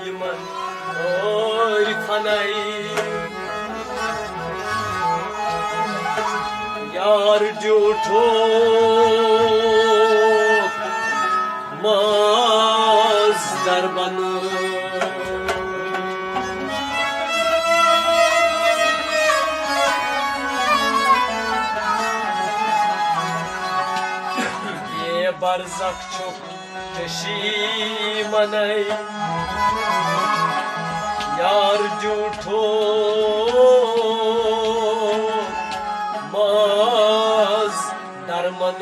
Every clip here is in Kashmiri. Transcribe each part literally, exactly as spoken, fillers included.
یِمن عٲرفنَے یار جوٗٹھو ماز دربن۔ یہ برزخ چھُکھ چشی منائی یار جوٹھو ماز درمن۔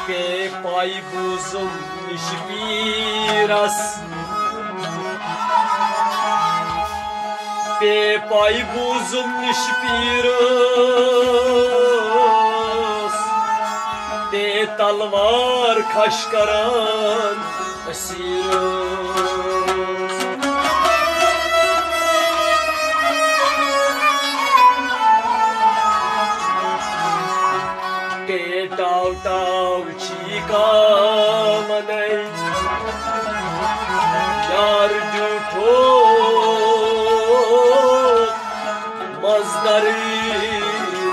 پے پائی بوزم نش پیرس، پے پائی بوزم نش پیرس، تے تلوار کھش کران اسیرس۔ تے ٹاو ٹاو چیکا منائی یار جوٹھو مزدر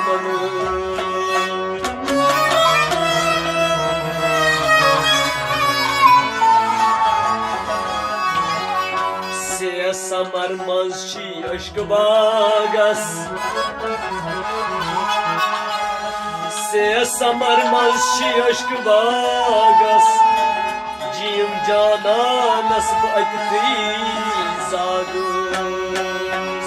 منو۔ سے سمر منز چھی عشق باغس، سے سمر منز چھی عشق باغس، جیم جانانس بہ اتتھی زاگس۔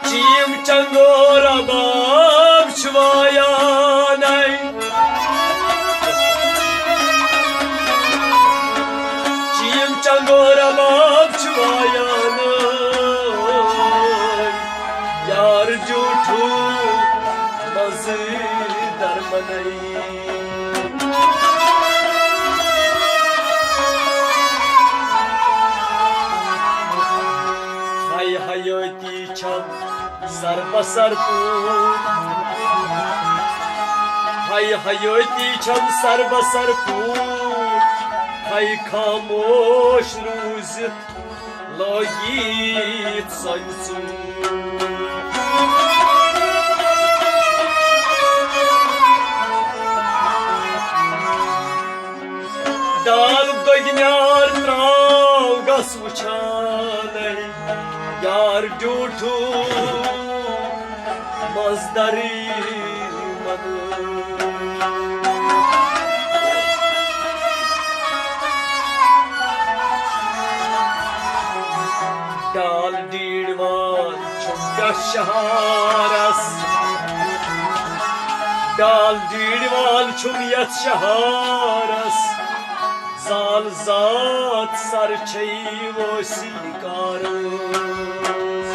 چیم چنگو رباب چھ وایانے، چیم چنگو رباب چھ وایانے یار جوٹھو مزدر منائی۔ ہائی حیاتی چھم سر بسر پور، ہائی حیاتی چھم سر بسر پور، ہائی خاموش روزتھ لٲگِتھ سۄنہٕ ژوٗر۔ دال دۄگنیار ترٛاو گس وٕچھانے یار ڈیوٗٹھوٗ مزدری مدد۔ ڈال ڈیڑ وان چھُم یتھ شہارس، ڈال ڈیڑ وان چھُم یتھ شہارس، زال ذات سر چھے وٲسی کارس۔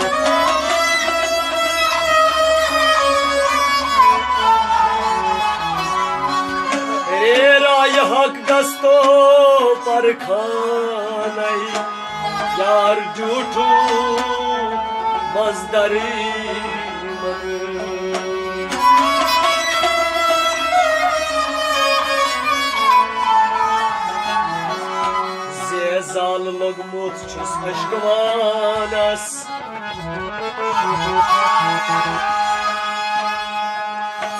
اے رایہ حق گستو پرخانے یار جوٹھوٗ مزدری مدد۔ زے زال لوٚگمُت چھُس عشقوانس،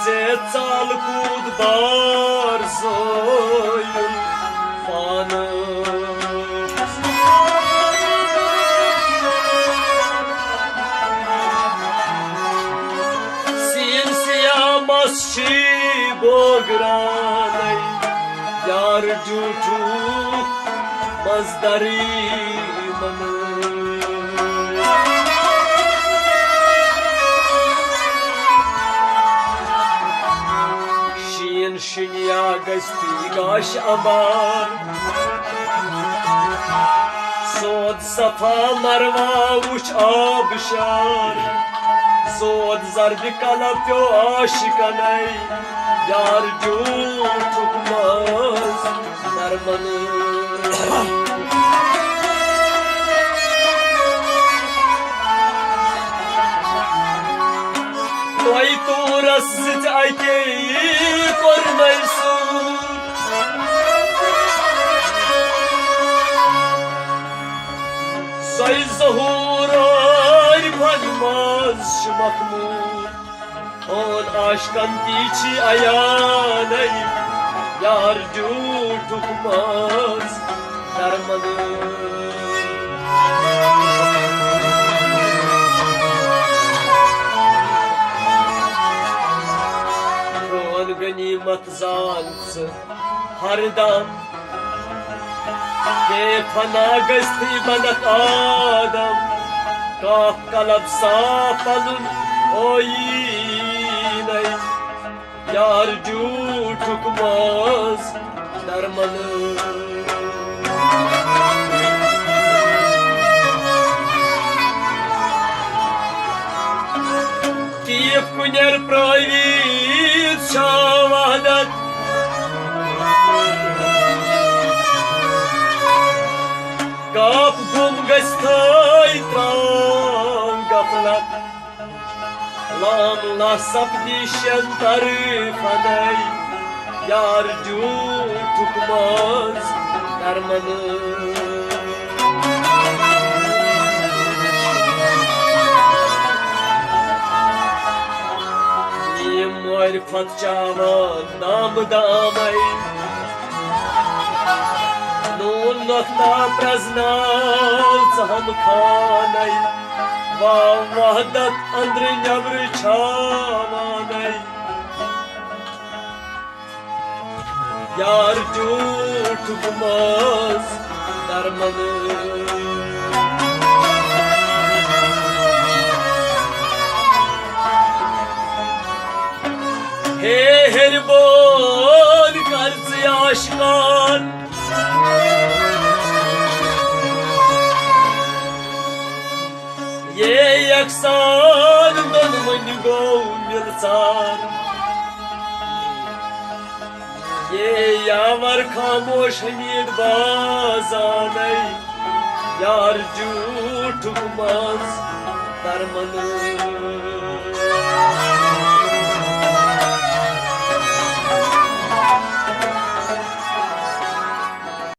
ژےٚ ژال کوٗد بار زٲیُن پانس۔ سیٖن سیاہ مس چھی بٲگرانے یار جوٗٹھوٗ مزدری منو۔ شیٖن شِنیا گژھِ تھی گاش امبار، سود صفا مروا وٕچھ آبشار، سود زرد کلہ پیو عاشقنے یار جوٗٹھُک ماز درمنہٕ۔ چھِ مخمور، اون عاشقن تی چھی عیانے، یار جھوٹُک منٛز درمنہٕ۔ پرون غنیمت زان ژٕ ہردم، بے فنا گژھتھٕے بنکھ آدم، کاف قلب صاف پنُن اویی نے، یار جھوٹُک منٛز درمنہٕ۔ تیٖف کُنٮ۪ر پرٛٲوِتھ چھا وحدت، کاف گُم گژھِ تھٲے ترٛاو غفلت۔ لام لا سپدی شین طرفنے، یار جھوٹُک منٛز درمنہٕ۔ یہِ معرفت چاوان نام دامے، نون نۄقطہ پرزناو ژٕ ہم خانے، وا وحدت اندرٕ نٮ۪برٕ چھاوانے، یار جھوٹُک منٛز درمنہٕ۔ ہے ہیٚرِ بول کر ژٕ عاشقان، یے یکسان دۄنوٕنۍ گوٚو مِلژار۔ یے یاور خاموش حمید بازانے، یار جھوٹُک منٛز درمنہٕ۔